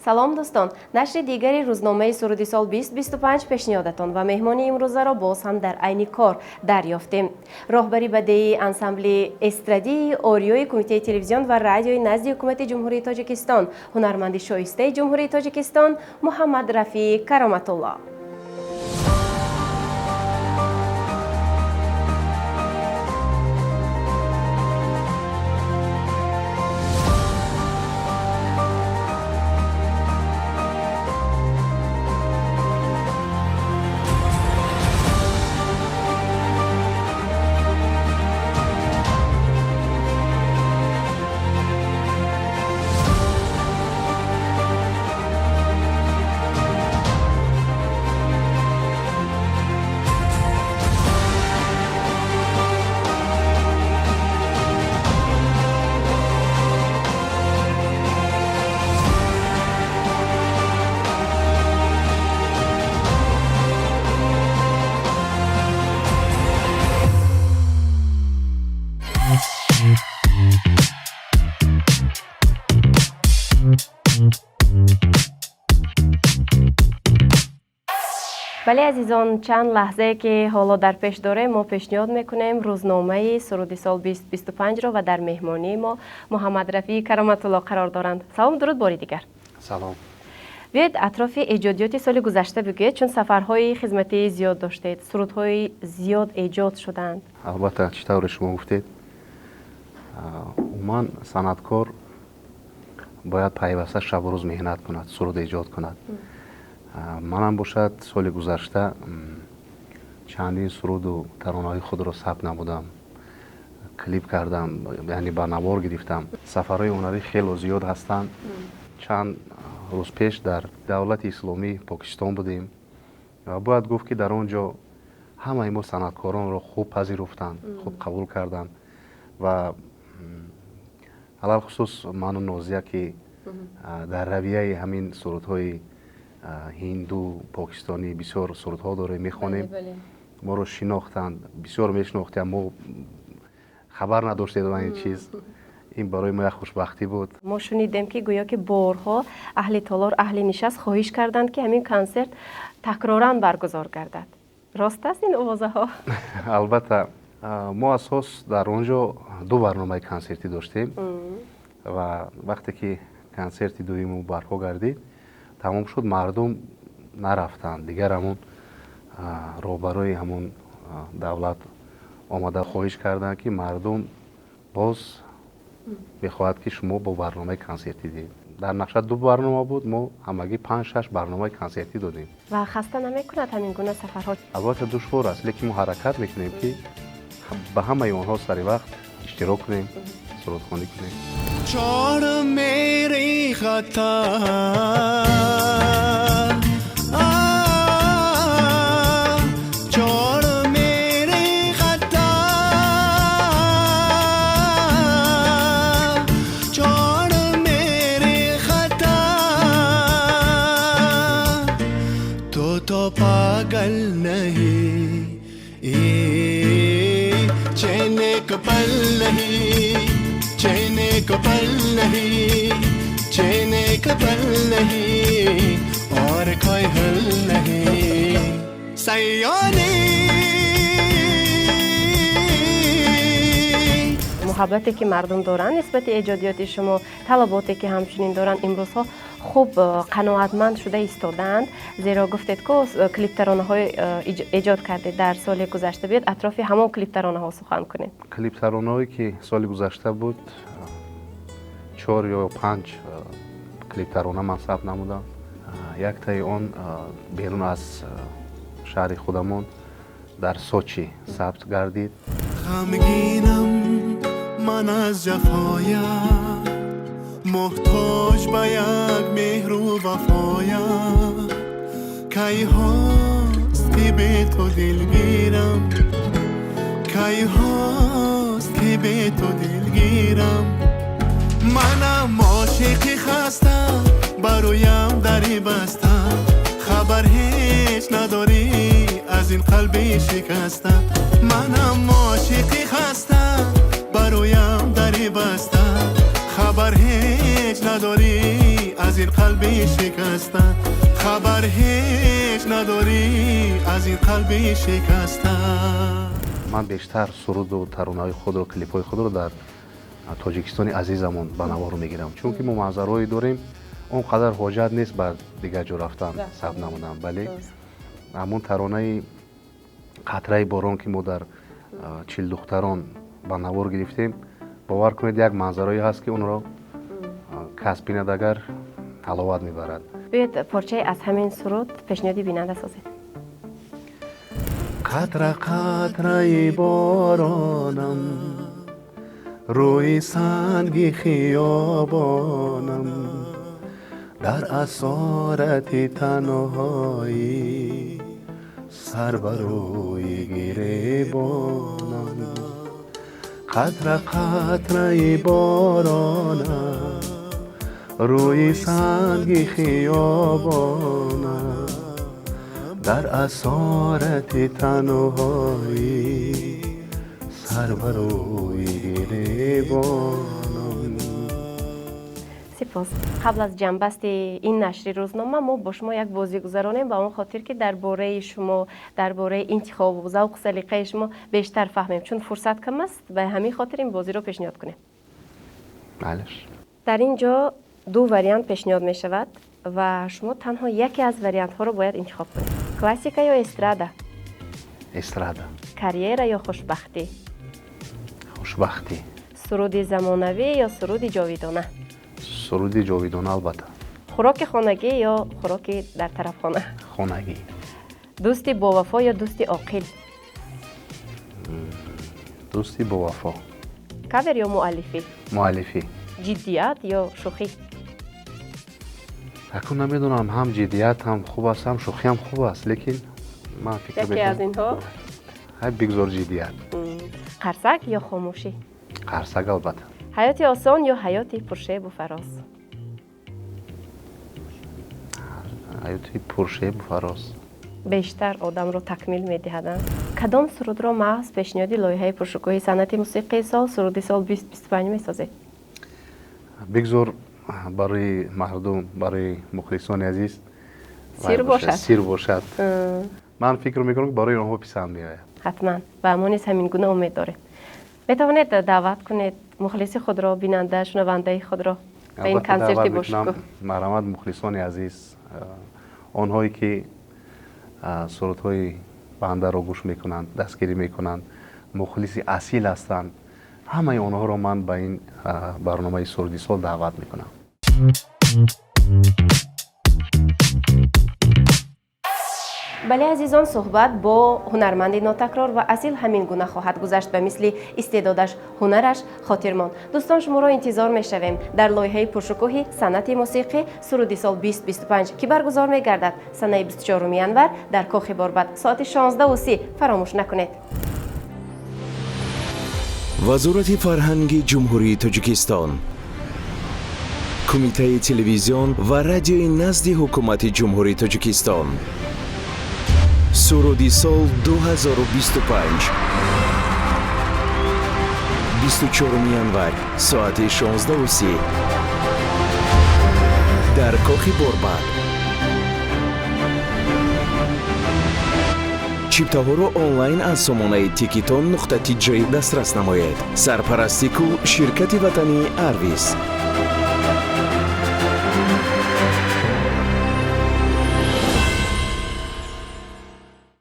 Салом, дӯстон! Нашри дигари рӯзномаи Суруди сол 2025 пешниҳодатон ва меҳмони имрӯзаро боз ҳам дар айни кор дарёфтем. Роҳбари бадеии ансамбли эстрадии Ориёи Кумитаи телевизион ва радиои назди Ҳукумати Ҷумҳурии Тоҷикистон, ҳунарманди шоистаи Ҷумҳурии Тоҷикистон Муҳаммад Рафеъ Кароматулло. Бале, азизон, чанд лаҳзае ки ҳоло дар пеш дорем, мо пешниҳод мекунем рӯзномаи Суруди сол 2025-ро ва дар меҳмонии мо Муҳаммад Рафии Кароматулло қарор доранд. Салом, дуруд бори дигар. Салом. Биёед, атрофи эҷодиёти соли гузашта бигӯед, чун сафарҳои хизматии зиёд доштед, сурудҳои зиёд эҷод шуданд. Албатта, чӣ тавре шумо гуфтед, умуман санъаткор бояд пайваста шабу рӯз меҳнат кунад, суруд эҷод кунад. Манам бошад, соли гузашта чандин суруду таронаҳои худро сабт намудам, клип кардам, яъне ба навор гирифтам. Сафарҳои ҳунарӣ хело зиёд ҳастанд. Чанд рӯз пеш дар давлати исломӣ Покистон будем ва бояд гуфт, ки дар он ҷо ҳамаи мо санъаткоронро хуб пазируфтанд, хуб қабул карданд ва алалхусус ману Нозия, ки дар равияи ҳамин сурудҳои ҳинду покистонӣ бисёр сурудҳо дорем, мехонем, моро шинохтанд, бисёр мешинохтем, мо хабар надоштем аз ин чиз. Ин барои мо як хушбахтӣ буд. Мо шунидем, ки гӯё ки борҳо аҳли толор, аҳли нишаст хоҳиш карданд, ки ҳамин консерт такроран баргузор гардад. Рост аст ин овозаҳо? Албатта, мо асос дар он ҷо ду барномаи консертӣ доштем ва вақте ки консерти дуюму барпо гардид, тамом шуд, мардум нарафтанд. Дигар ҳамун роҳбарои ҳамун давлат омада хоҳиш карданд, ки мардум боз мехоҳад, ки шумо бо барномаи консертӣ диҳед. Дар нақша ду барнома буд, мо ҳамагӣ панҷ шаш барномаи консертӣ додем. Ва хаста намекунад ҳамин гуна сафарҳо? Албатта, душвор аст, лекин мо ҳаракат мекунем, ки ба ҳамаи онҳо сари вақт иштирок кунем, сурудхонӣ кунем. छोड़ मेरी खता, छोड़ मेरी खता, छोड़ मेरी खता, तो पागल नहीं, चैन एक पल नहीं, चैन एक पल नहीं, चैन एक पल नहीं और कोई हल नहीं सैयोनी। Муҳаббате ки мардум доранд нисбати эҷодиёти шумо, талаботе ки ҳамчунин доранд, имрӯзҳо хуб қаноатманд шуда истодаанд, зеро гуфтед ку клиптаронаҳои эҷод кардед дар соли гузашта. Биёд, атрофи ҳамон клиптаронаҳо сухан кунем. Клиптаронаҳое ки соли гузашта буд, чор ё панҷ клиптарона ман сабт намудам. Яктаи он берун аз шаҳри худамон, дар Сочи сабт гардид. Ғамгинам ман аз ҷафоят, муҳтоҷ ба як меҳру вафоят. Кайҳост ки бе ту дилгирам, кайҳост ки бе ту дилгирам. Манам ошиқи хаста, бароям дари баста. Хабар ҳеҷ надорӣ аз ин қалби шикаста. Манам ошиқи хаста, бароям дари баста. Хабар ҳеҷ надорӣ аз ин қалби қалби шикаста, хабар ҳеҷ надорӣ аз ин қалби шикаста. Ман бештар суруду таронаҳои худро, клипҳои худро дар Тоҷикистони азизамон ба навор мегирам, чунки мо манзараҳое дорем, он қадар ҳоҷат нест ба дигар ҷо рафтан, сабт намудан. Бале, ҳамон таронаи қатраи борон, ки мо дар Чилдухтарон ба навор гирифтем, бовар кунед, як манзарое ҳаст, ки онро кас бинад, агар ҳаловат мебарад. Биёед, порчае аз ҳамин суруд пешниҳоди бинанда созед. Қатра қатраи боронам, рӯи санги хиёбонам, дар асорати танҳоӣ сар ба рӯи гиребонам. Қатра қатраи боронам, рӯи санги хиёбонам, дар асорати танҳоӣ сар ба рӯи гиребонам. Сипос. Қабл аз ҷамъбасти ин нашри рӯзнома мо бо шумо як бозӣ гузаронем, ба он хотир ки дар бораи шумо, дар бораи интихобу завқу салиқаи шумо бештар фаҳмем, чун фурсат кам аст. Ба ҳамин хотир ин бозиро пешниҳод кунем. Балеш. Дар ин ҷо ду вариант пешниҳод мешавад ва шумо танҳо яке аз вариантҳоро бояд интихоб кунед. Классика ё эстрада? Эстрада. Карьера ё хушбахтӣ? Хушбахтӣ. Суруди замонавӣ ё суруди ҷовидона? Суруди ҷовидона, албатта. Хӯроки хонагӣ ё хӯроки дар тарафхона? Хонагӣ. Дӯсти бовафо ё дӯсти оқил? Дӯсти бовафо. Кавер ё муаллифӣ? Муаллифӣ. Ҷиддият ё шӯхӣ? Акун намедонам, ҳам ҷиддият ҳам хуб аст, ҳам шӯхиам хуб аст, лекин ман фикр яке аз инҳо. Ҳай, бигзор ҷиддият. Қарсак ё хомӯшӣ? Қарсак, албатта. Ҳаёти осон ё ҳаёти пуршебу фароз? Ҳаёти пуршебу фароз. Бештар одамро такмил медиҳаданд. Кадом сурудро маҳз пешниҳоди лоиҳаи пуршукӯҳи санъати мусиқии сол, суруди сол 2025 месозед? Бигзор барои мардум, барои мухлисони азиз сир бошад. Сир бошад. Ман фикр мекунам, ки барои онҳо писанд меояд. Ҳатман, ва мо низ ҳамин гуна умед дорем. Метавонед даъват кунед мухлиси худро, бинанда, шунавандаи худро ба ин консерти бошукӯҳ. Марҳамат, мухлисони азиз, онҳое ки сурудҳои бандаро гӯш мекунанд, дастгирӣ мекунанд, мухлиси асил ҳастанд, ҳамаи онҳоро ман ба ин барномаи суруди сол даъват мекунам. Бале, азизон, суҳбат бо ҳунарманди нотакрор ва асил ҳамин гуна хоҳад гузашт, ба мисли истеъдодаш, ҳунараш хотирмон. Дӯстон, шуморо интизор мешавем дар лоиҳаи пуршукӯҳи санъати мусиқӣ суруди сол 2025, ки баргузор мегардад санаи 24 январ дар Кохи Борбад соати 16:30. Фаромӯш накунед. Вазорати фарҳанги Ҷумҳурии Тоҷикистон, Кумитаи телевизион ва радиои назди Ҳукумати Ҷумҳурии Тоҷикистон. Суруди сол 2025. 24 январ, соати 16:30 дар Кохи Борбад. Чиптаҳоро онлайн аз сомонаи тикетон нуқта тиҷ дастрас намоед. Сарпарасти кул ширкати ватании Арвис.